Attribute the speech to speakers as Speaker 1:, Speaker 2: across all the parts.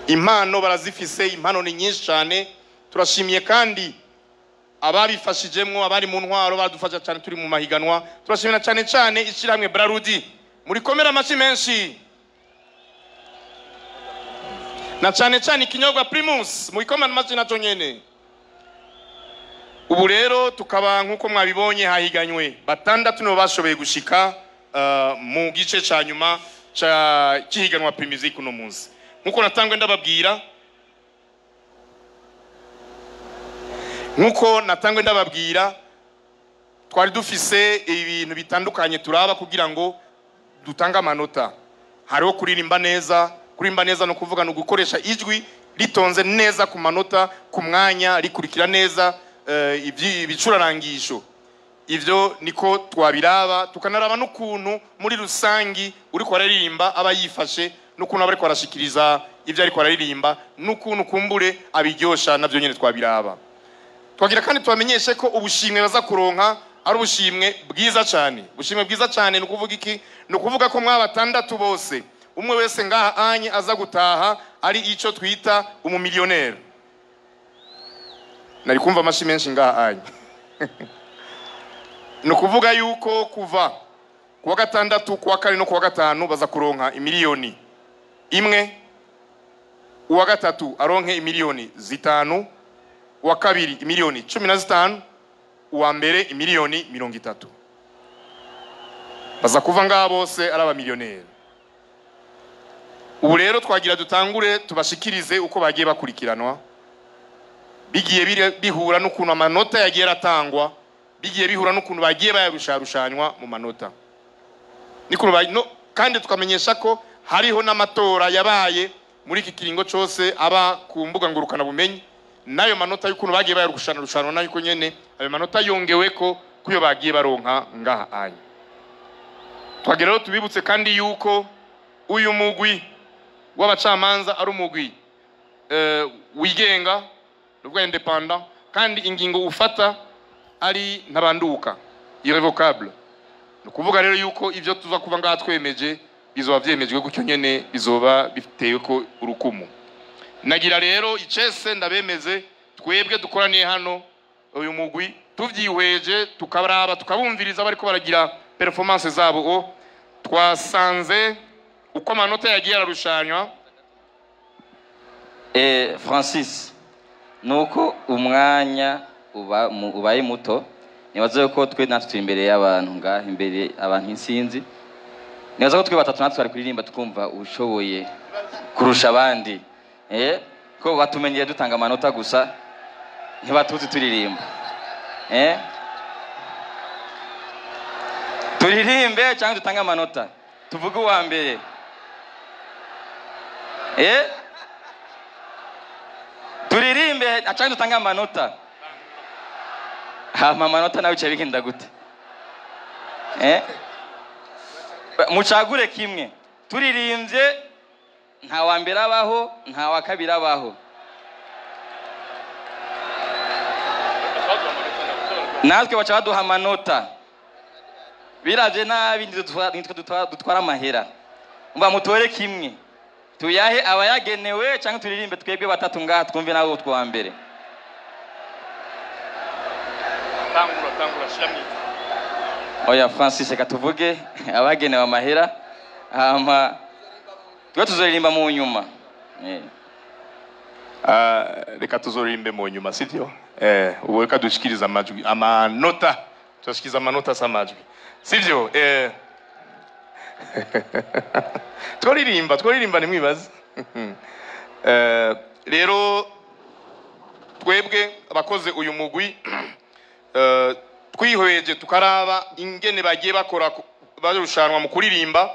Speaker 1: Impano barazifise, impano ni nyinshi cyane. Turashimiye kandi ababifashijemwo, abari mu ntwaro badufasha cyane turi mu mahiganwa. Turashimira cyane cyane ishyirahamwe Brarudi, murikomera amashyi menshi, na cyane cyane ikinyobwa Primus, mubikomera amashyi nacyo nyene. Ubu rero tukaba, nk'uko mwabibonye, hahiganywe batandatu, nibo bashoboye gushika mu gice ca nyuma ca cy'ihiganwa Primusic uno munsi. Nk'uko natangwe ndababwira, twari dufise ibintu bitandukanye turaba kugira ngo dutange amanota. Hariho kuririmba neza. Kuririmba neza no kuvuga ni ugukoresha ijwi ritonze neza ku manota, ku mwanya, rikurikira neza ibicurarangisho. Ivyo niko twabiraba, tukanaraba n'ukuntu muri rusangi uriko araririmba aba yifashe, n'ukuntu aba ariko arashikiriza ibyo ariko araririmba, n'ukuntu kumbure abiryosha, navyo nyene twabiraba. Twagira kandi tubamenyeshe ko ubushimwe baza kuronka ari ubushimwe bwiza cyane. Ubushimwe bwiza cyane ni ukuvuga iki? Ni ukuvuga ko mwaba batandatu bose, umwe wese ngaha anye aza gutaha ari ico twita umumiliyoneri. Nari kumva amashi menshi ngaha anye. Ni ukuvuga yuko kuva kuwa gatandatu, kuwa kane no kuwa gatanu baza kuronka imiliyoni 1, uwa gatatu aronke imiliyoni 5, uwa kabiri imiliyoni 15, uwa mbere imiliyoni 30. Baza kuva ngaha bose ari abamiliyoneri. Ubu rero twagira dutangure tubashikirize uko bagiye bakurikiranwa, bigiye bihura n'ukuntu amanota yagiye aratangwa, bigiye bihura n'ukuntu bagiye bayarusharushanywa mu manota. N'ukuntu no, kandi tukamenyesha ko hariho n'amatora yabaye muri iki kiringo cyose aba ku mbuga ngurukanabumenyi, n'ayo manota y'ukuntu bagiye bayarushanwa nayo nyene, ayo manota yongewe ko kuyo bagiye baronka ngaha anya. Twagira rero tubibutse kandi yuko uyu mugwi w'abacamanza ari umugwi wigenga, nukuvuga indépendant, kandi ingingo ufata ari ntabanduka, irrévocable. Ni ukuvuga rero yuko ibyo tuza kuba ngaha twemeje bizoba vyemejwe gutyo nyene, bizoba bitewe ko urukumu. Nagira rero icese ndabemeze, twebwe dukoraniye hano, uyu mugwi, tuvyihweje, tukaraba, tukabumviriza bariko baragira performance zabo, o twasanze uko amanota yagiye ararushanywa.
Speaker 2: Francis, nuko umwanya ubaye muto, nibaza ko twe natwe turi imbere y'abantu ngaha, imbere abantu insinzi, nibaza ko twe batatu natwe twari kuririmba tukumva ushoboye kurusha abandi, ko batumenyeye dutanga amanota gusa, ntibatuzi turirimba. Turirimbe cyangwa dutange amanota, tuvuge uwa mbere? Turirimbe cyangwa dutange amanota? Hama amanota nawe bicaye bigenda gute? Mucagure kimwe. Turirimbye, nta wa mbere abaho, nta wa kabiri abaho. Natwe baca baduha amanota, biravye nabi nitwe dutwara amahera. Mba mutore kimwe, tuyahe abayagenewe cyangwa turirimbe twebwe batatu ngaha, twumve nawe twa mbere.
Speaker 1: Tangura, tangura, shira.
Speaker 2: Oya Francis, reka tuvuge abagenewe amahera, hama twe tuzoririmba mu nyuma.
Speaker 1: Ah, reka tuzoririmbe mu nyuma, sivyo? Ubu reka dushikirize amajwi, amanota. Turashikiriza amanota, si amajwi, sivyo? Tworirimba, tworirimba, ntimwibaze. Rero twebwe abakoze uyu mugwi, twihweje, tukaraba ingene bagiye bakora barushanwa mu kuririmba,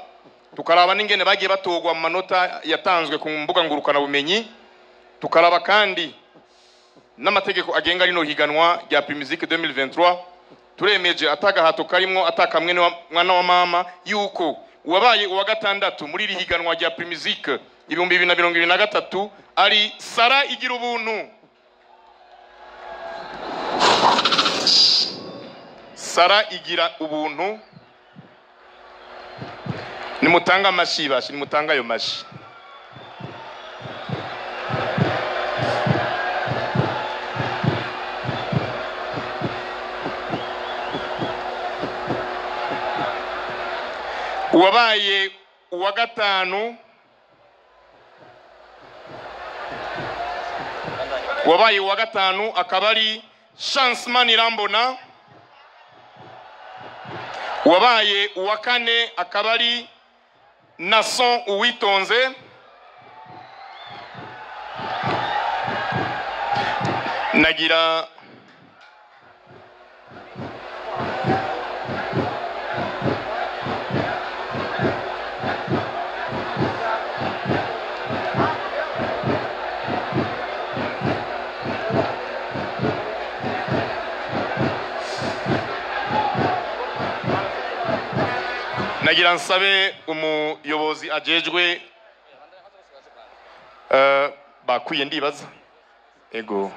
Speaker 1: tukaraba n'ingene bagiye batogwa mu manota yatanzwe ku mbuga ngurukanabumenyi, tukaraba kandi n'amategeko agenga rino higanwa rya Primusic 2023, turemeje atagahato karimwo, atakamwe mwana wa mama, yuko uwabaye uwa gatandatu muri iri higanwa rya Primusic 2023 ari Sara Igira Ubuntu. Sara Igira Ubuntu, nimutanga amashi bashi, nimutanga ayo mashi. Uwabaye uwa gatanu, uwabaye uwa gatanu akaba ari Chance Manirambona. Uwabaye uwa kane akaba ari Nason Uwitonze. Nagira nsabe umuyobozi ajejwe bakwiye, ndibaza ego.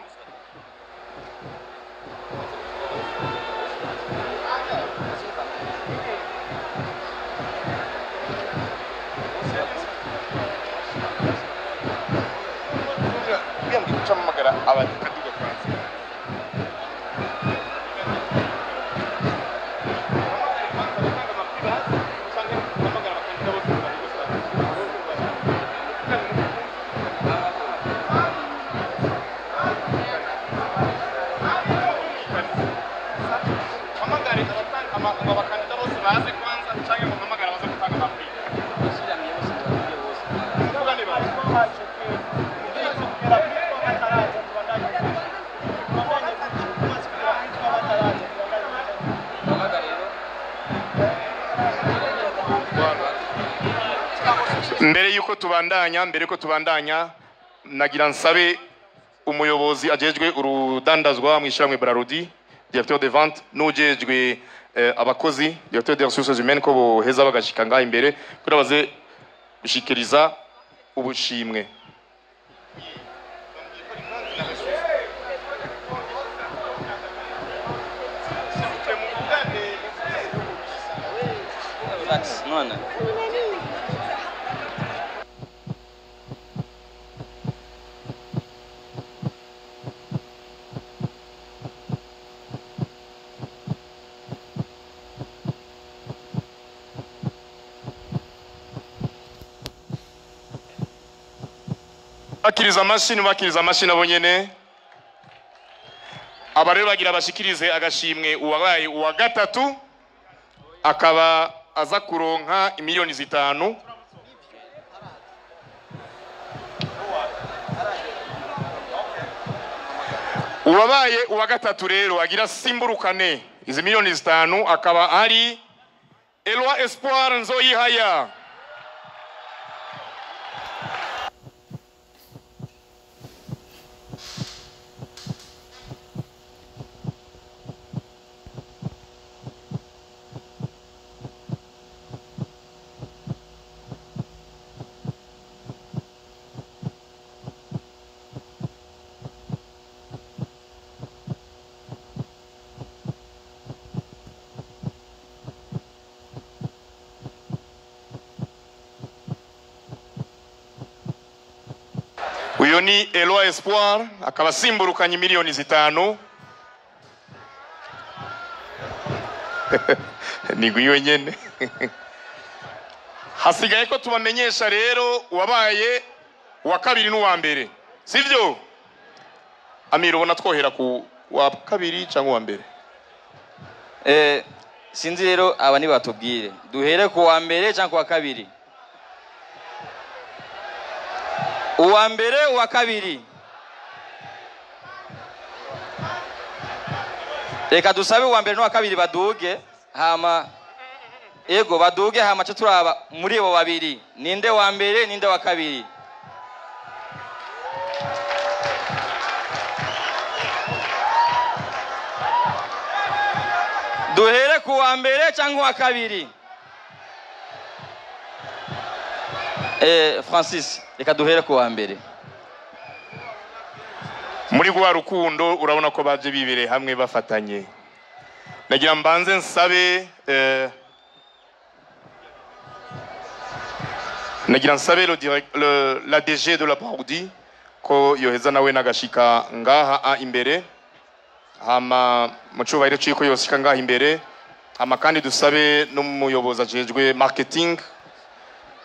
Speaker 1: Mbere yuko tubandanya nagira nsabe umuyobozi ajejwe urudandazwa mu ishyirahamwe Brarudi, directeur de vente, n'ujejwe abakozi, directeur des ressources humaines, ko boheza bagashika ngaha imbere kugira baze gushikiriza ubushimwe.
Speaker 2: None
Speaker 1: Bakiriza amashini, bakiriza amashini abo nyene. Aba rero bagira bashikirize agashimwe uwabaye uwa gatatu, akaba aza kuronka 5 miliyoni. Uwabaye uwa gatatu rero agira simburukane izi 5 miliyoni akaba ari Eloi Espoir Nzoyihaya. Uyo ni Eloi Espoir, akaba asimburukanye 5 miliyoni. Ni gwiwe nyene. Hasigaye ko tubamenyesha rero uwabaye uwa kabiri n'uwa mbere, sivyo Amir? Ubona twohera ku wa kabiri cyangwa uwa mbere?
Speaker 2: Sinzi rero, aba nibatubwire duhere ku wa mbere cyangwa ku wa kabiri. Uwa mbere, uwa kabiri? Reka dusabe uwa mbere n'uwa kabiri baduge, hama ego baduge, hama ce turaba muri abo babiri ninde wa mbere, ninde wa kabiri. Duhere ku wa mbere cyangwa uwa kabiri? Francis, reka duhere ku wa mbere.
Speaker 1: Muri rwa rukundo urabona ko baje bibereye hamwe bafatanye. Nagira mbanze nsabe nagira nsabe le, direct, le la DG de la Brarudi ko yoheza nawe nagashika ngaha a imbere, hama mu cubahiro ciko yoshika ngaha imbere. Hama kandi dusabe n'umuyobozi ajejwe marketing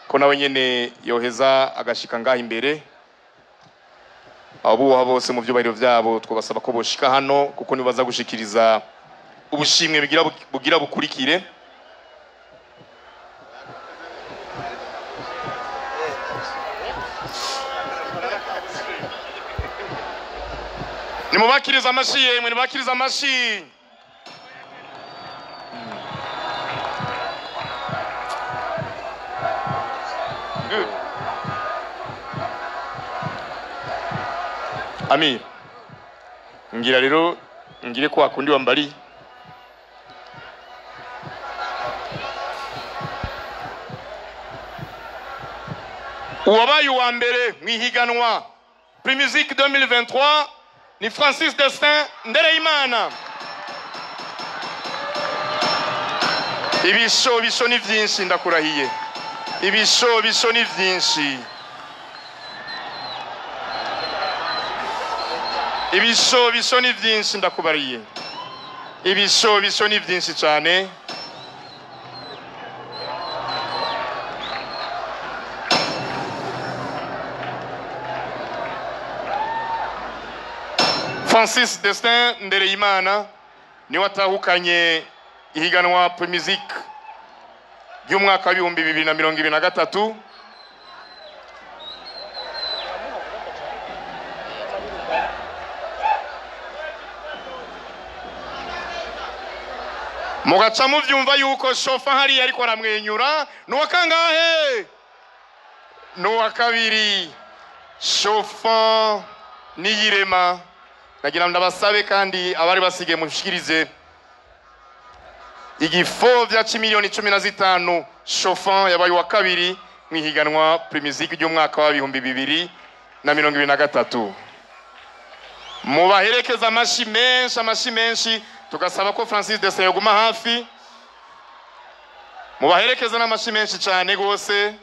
Speaker 1: ko nawe nyene yoheza agashika ngaha imbere. Abubaha bose mu vyubahiro vyabo twabasaba ko boshika hano, kuko nibo baza gushikiriza ubushimwe bugira bukurikire. Nimubakiriza amashi yemwe, nimubakiriza amashi. Good. Amir, ngira rero ngire ko wakundi wambari. Uwabaye uwa mbere mwihiganwa Primusic 2023 ni Francis Destin Ndereyimana. Ibisho bisho ni vyinshi, ndakurahiye. Ibisho bisho ni vyinshi. Ibisho bisho ni vyinshi, ndakubariye. Ibisho bisho ni vyinshi cyane. Francis Destin Ndereyimana niwe atahukanye ihiganwa Primusic ry'umwaka w'ibihumbi bibiri na mirongo ibiri na gatatu. Mugaca muvyumva yuko shofa hariya ariko aramwenyura. Nuwa kangahe? Nuwa kabiri. Shofa Niyirema. Nagira ndabasabe kandi abari basigaye mushikirize igifovya c'imiliyoni 15. Shofan yabaye wa kabiri mwihiganwa Primusic ry'umwaka wa 2023. Mubaherekeza amashi menshi, amashi menshi, tugasaba ko Francis Destin yoguma hafi. Mubaherekeza n'amashi menshi cyane gose.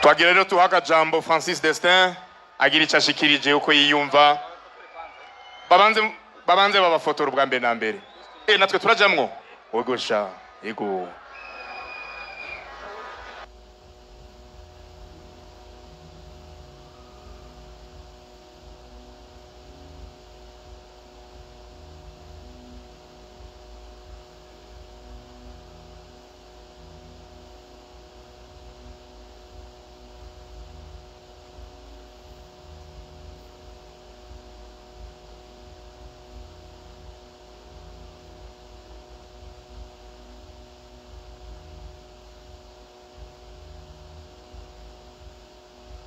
Speaker 1: Twagira rero tuha akajambo Francis Destin agira icyo ashikirije uko yiyumva. Babanze babafotora ubwa mbere na mbere. Natwe turajamwo. Ego sha, ego.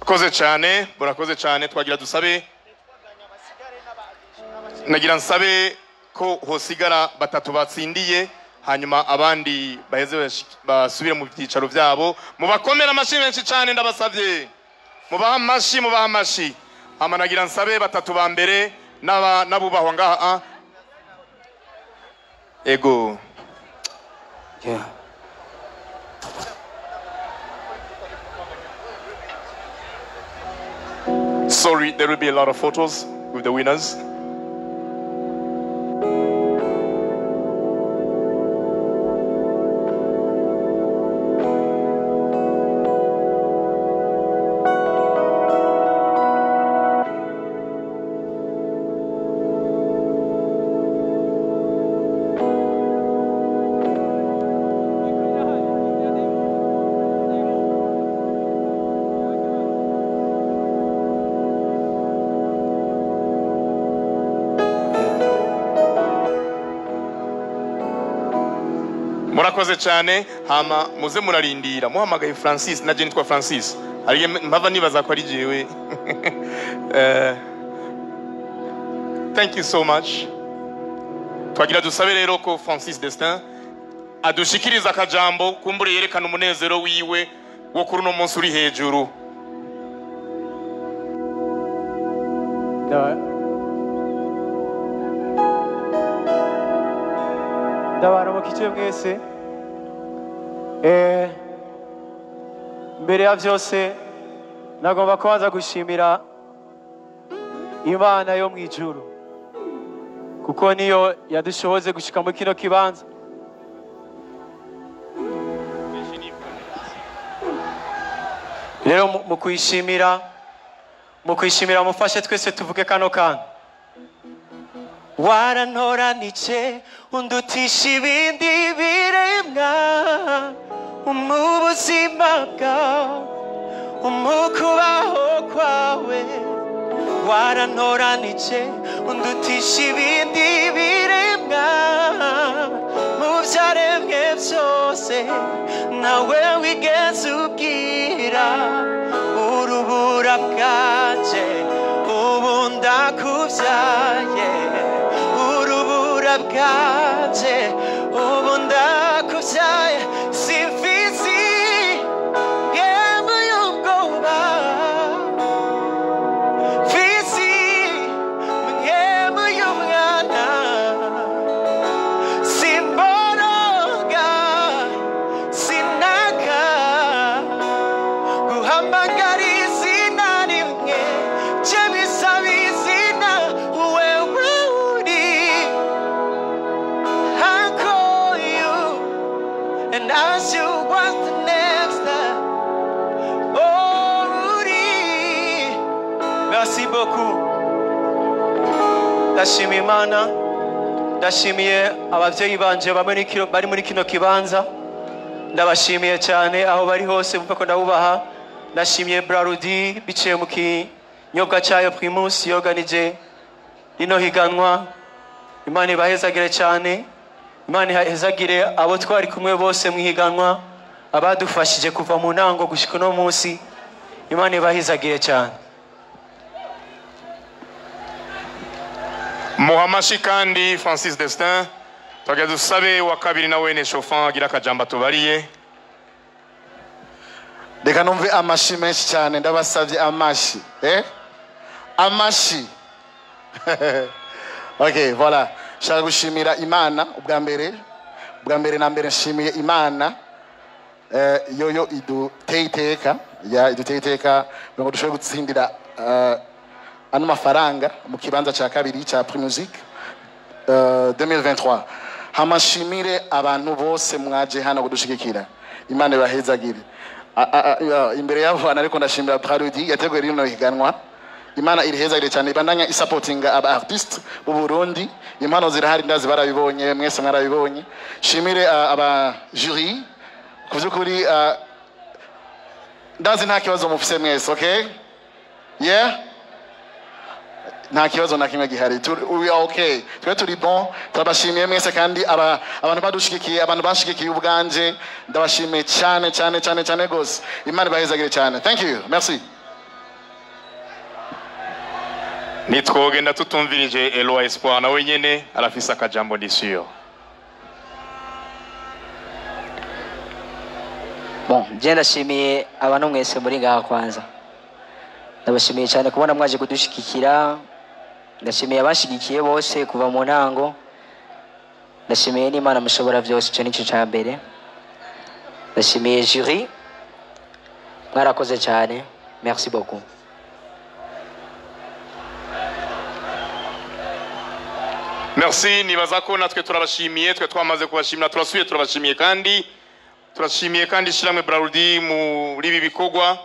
Speaker 1: Murakoze cyane, murakoze cyane. Twagira dusabe, nagira nsabe ko hosigara batatu batsindiye, hanyuma abandi baheze basubire mu byicaro byabo. Mubakomera amashi menshi cyane, ndabasabye. Mubaha amashi, mubaha amashi. Hama nagira nsabe batatu ba mbere n'abubahwa ngaha. Ego.
Speaker 3: Yeah.
Speaker 1: Sorry, there will be a lot of photos with the winners. Murakoze cyane. Hama muze murarindira muhamagaye Francis na Jenny. Twa Francis ari mpava nibaza ko ari jewe. Thank you so much. Twagira dusabe rero ko Francis Destin adushikiriza akajambo kumbure yerekana umunezero wiwe wo kuri uno munsi uri hejuru.
Speaker 3: Ndabaramukije mwese. Mbere ya byose nagomba kubanza gushimira Imana yo mu ijuru, kuko niyo yadushoboze gushika mu kino kibanza. Rero mu kuyishimira mufashe twese tuvuge kano kantu. Warantoranije undutisha ibindi biremwa, mu buzima bwawe, mu kubaho kwawe. Warantoranije undutisha ibindi biremwa, mu byaremwe byose nawe wigeze ubwira. Urubura bwanje ubu ndakubyaye, urubura bwanje ubu ndakubyaye. Simfisi ngemwe y'ubwoba, mfisi ngemwe y'umwana, simboroga sinaka guhamagara izina rimwe, je bisaba izina wewe uri. I call you and ask you what's the next step. Oh, uri. Merci beaucoup. Ndashimiye Imana, ndashimiye abavyeyi banje bari muri kino kibanza, ndabashimiye cyane aho bari hose, mvuga ko ndabubaha. Ndashimiye Brarudi biciye mu kinyobwa cyayo Primus yoganije rino higanwa. Imana ibahezagire cyane, Imana ihezagire abo twari kumwe bose mu higanwa, abadufashije kuva mu ntango gushika uno munsi. Imana ibahezagire cyane.
Speaker 1: Muhamashi kandi Francis Destin. Twageze dusabe wa kabiri na wene chauffant agira akajambo tubariye.
Speaker 4: Reka numve amashi menshi cyane, ndabasabye amashi. Amashi. Okay, voilà. Nshaka gushimira Imana ubwa mbere na mbere nshimiye Imana yoyo iduteye iteka, ya iduteye iteka kugira ngo dushobore gutsindira ano mafaranga mu kibanza cya kabiri cya Primusic 2023. Hamashimire abantu bose mwaje hano kudushigikira, Imana ibahezagire. Imbere yabo bana ariko ndashimira Brarudi yateguye rino higanwa. Imana irihezagire cyane, ibandanya isapotinga aba artiste b'u Burundi. Impano zirahari, ndazi barabibonye, mwese mwarabibonye. Shimire aba jury ku by'ukuri, ndazi nta kibazo mufise mwese, okay? Yeah? Nta kibazo na kimwe gihari. We are okay. Twe turi bon. Turabashimiye mwese kandi abantu badushigikiye, abantu bashigikiye ubwanje, ndabashimiye cyane cyane cyane cyane gose. Imana ibahezagire cyane. Thank you. Merci.
Speaker 1: Nitwogenda tutumvirije Eloi Espoir, nawe nyene arafise akajambo ndi sûr.
Speaker 5: Bon, je ndashimiye abantu mwese muri ngaha kwanza. Ndabashimiye cyane kubona mwaje kudushigikira. Ndashimiye abashigikiye bose kuva mu ntango. Ndashimiye n'Imana mushobora byose, ico nico ca mbere. Ndashimiye jury, mwarakoze cyane. Merci beaucoup.
Speaker 1: Merci, nibaza ko natwe turabashimiye, twe twamaze kubashimira, turasubiye turabashimiye kandi turashimiye kandi ishyirahamwe Brarudi muri ibi bikorwa.